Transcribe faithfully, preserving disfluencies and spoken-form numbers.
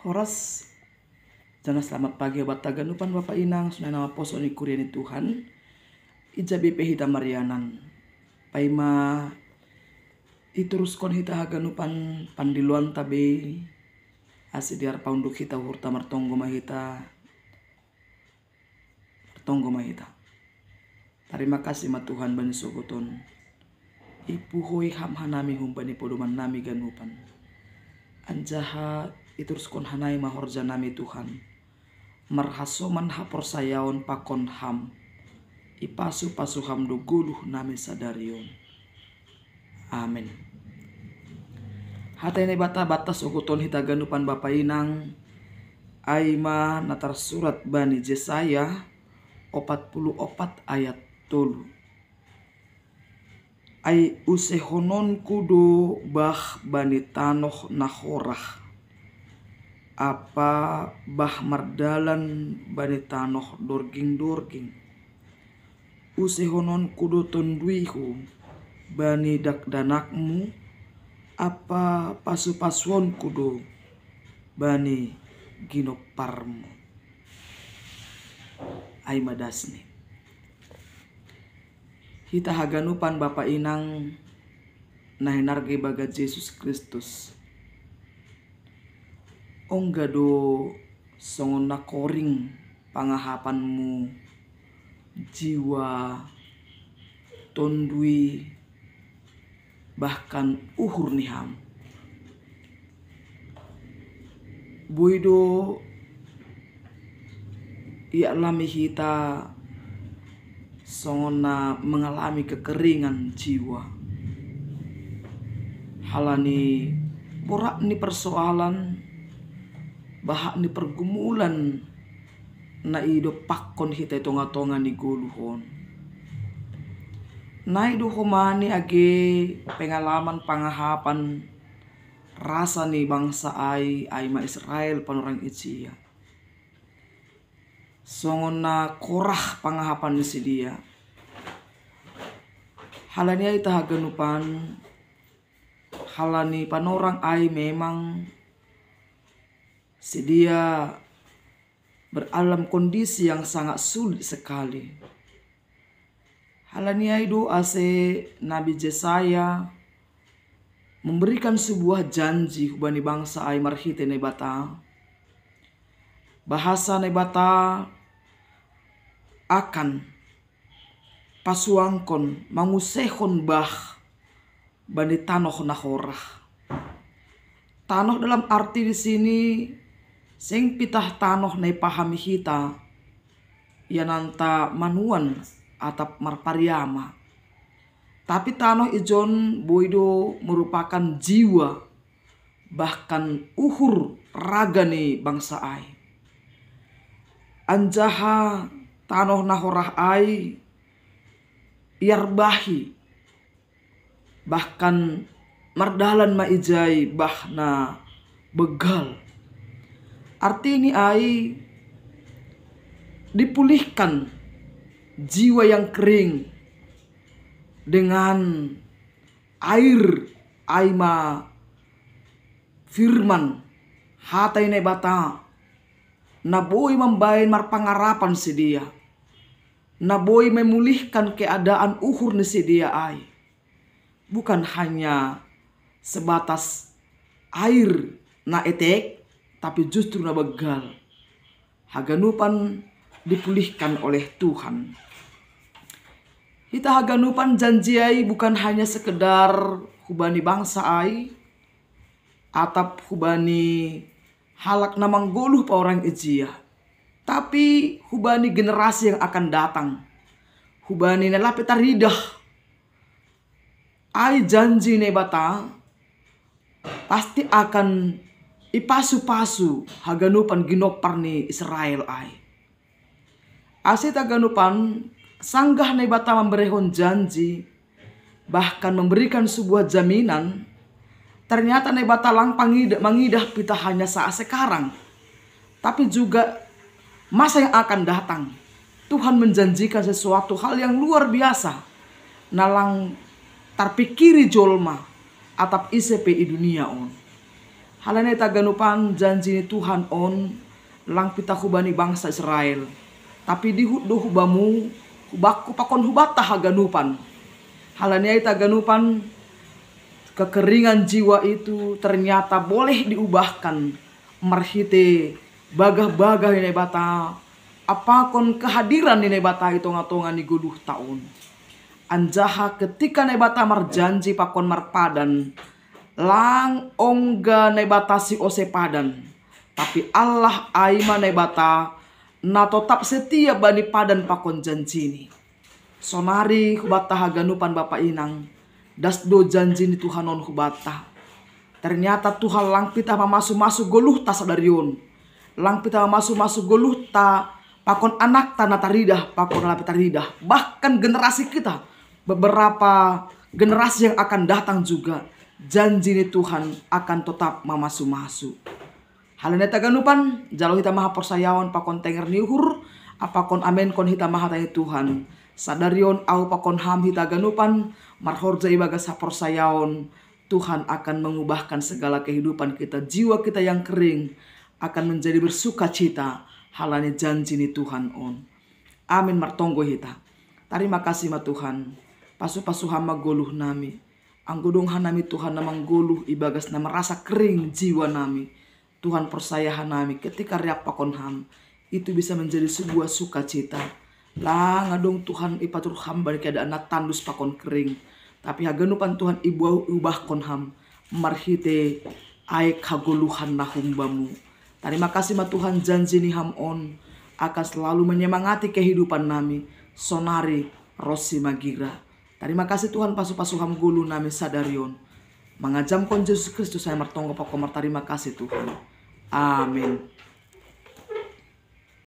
Horas, jana selamat pagi obat haganupan bapa inang, sonai na maposo ni kuria ni Tuhan. Ija be pe hita marianan, paima ituruskon hita haganupan pandiloanta be, ase dear paunduk hita uhurta. Martonggo ma hita. Martonggo ma hita. Tarima kasih ma Tuhan bani sogoton. Ipuhoi ham hanami humbani podoman nami ganupan. Anjaha ituruskon hanami ma horja nami Tuhan. Marhasoman haporsayaon pakon ham. Ipasu-pasu ham do goluh nami sadarion. Amen. Hata ni Naibata banta sogoton hita ganupan bapa inang, ai ma na tarsurat bani Jesaya opat puluh opat ayat tolu. Ai usehononku do bah bani tanoh na horah, apa bah mardalan bani tanoh dorging-dorging. Usehononku do tonduihu bani dakdanakmu, apa pasu-pasuonku do bani ginomparmu. Ai ma dasni. Hita haganupan bapa inang na hinarga ibagas Jesus Kristus. Ongga do songon na koring pangahapanmu, jiwa, tondui, bahkan uhur ni ham. Boi do ialami hita songon na mengalami kekeringan jiwa. Halani borat ni persoalan, bahat ni pergumulan na idompakkon hita i tonga-tonga ni goluh on. Nai do homani age pengalaman pangahapan rasa ni bangsa ai, ai ma Israel panorang ijia. Songon na korah pangahapan ni sidea. Halani ai hita haganupan, halani panorang ai memang sidea berada dalam kondisi yang sangat sulit sekali. Halani ai do ase Nabi Jesaya memberikan sebuah janji hubani bangsa ai marhite Naibata. Bahasa Naibata akan pasuangkon, mangusehon bah bani tanoh na horah. Tanoh dalam arti di sini seng pitah tanoh na ipahami hita, ia nanta manuan atap marpariama. Tapi tanoh ijon boi do merupakan jiwa, bahkan uhur raga ni bangsa ai. Anjaha tanoh na horah ai iarbahi, bahkan mardalan ma ijai bah na begal. Arti ni ai dipulihkan jiwa yang kering dengan air, ai ma firman, hata ni Naibata, na boi mambaen marpangarapan sidea, na boi memulihkan keadaan uhur ni sidea ai. Bukan hanya sebatas air na etek, tapi justru na begal. Haganupan dipulihkan oleh Tuhan. Hita haganupan janji ai bukan hanya sekedar hubani bangsa ai, atap hubani halak na manggoluh panorang ijia, tapi hubani generasi yang akan datang, hubani na lape taridah. Ai janji Naibata pasti akan ipasu-pasu haganupan ginompar ni Israel ai. Ase hita haganupan, sanggah Naibata mamberehon janji, bahkan memberikan sebuah jaminan, ternyata Naibata lang pangidah, mangidah pitah hanya saat sekarang, tapi juga masa yang akan datang. Tuhan menjanjikan sesuatu hal yang luar biasa, na lang tarpikiri jolma atap ise pe i dunia on. Halaen hita haganupan, janji ni Tuhan on lang pitah hubani bangsa Israel, tapi dihut do hubamu, hubakku pakon hubata haganupan. Halaen hita haganupan, kekeringan jiwa itu ternyata boleh diubahkan marhite bagah-bagah ni Naibata, pakon kehadiran ni Naibata i tonga-tonga ni goluhta on. Anjaha ketika Naibata marjanji pakon marpadan, lang ongga Naibata siose padan, tapi Allah ai ma Naibata na totap setia bani padan pakon janjini. Sonari hubata haganupan bapa inang, das do janji ni Tuhan on hubata. Ternyata Tuhan lang pitah mamasu-masu goluhta sadari on. Lang pitah mamasu-masu goluhta pakon anakta na taridah, pakon na lam pitah taridah. Bahkan generasi kita, beberapa generasi yang akan datang juga, janji ni Tuhan akan totap mamasu-masu. Halaen hita haganupan, jalo hita ma haporsayaon pakon tenger ni uhur, pakon amenkon hita ma hata ni Tuhan. Sadari on ahu pakon ham hita haganupan marhorja ibagas haporsayaon, Tuhan akan mengubahkan segala kehidupan kita. Jiwa kita yang kering akan menjadi bersukacita halani janji ni Tuhan on. Amin. Martonggo hita. Tarima kasih ma Tuhan. Pasu-pasu ham ma goluh nami. Anggo dong hanami Tuhan na manggoluh ibagas na merasa kering jiwa nami, Tuhan, porsaya hanami ketika riap pakon ham, itu bisa menjadi sebuah sukacita. Lang adong Tuhan ipaturut ham bani keadaan na tandus pakon kering, tapi haganupan Tuhan ibuah ubahkon ham marhite aek hagoluhan na humbamu. Tarima kasih ma Tuhan, janji ni ham on akan selalu menyemangati kehidupan nami, sonari ronsi magira. Tarima kasih Tuhan, pasu-pasu ham goluh nami sadari on. Mangajamkon Jesus Kristus hami martonggo pakon martarima kasih Tuhan. Amin.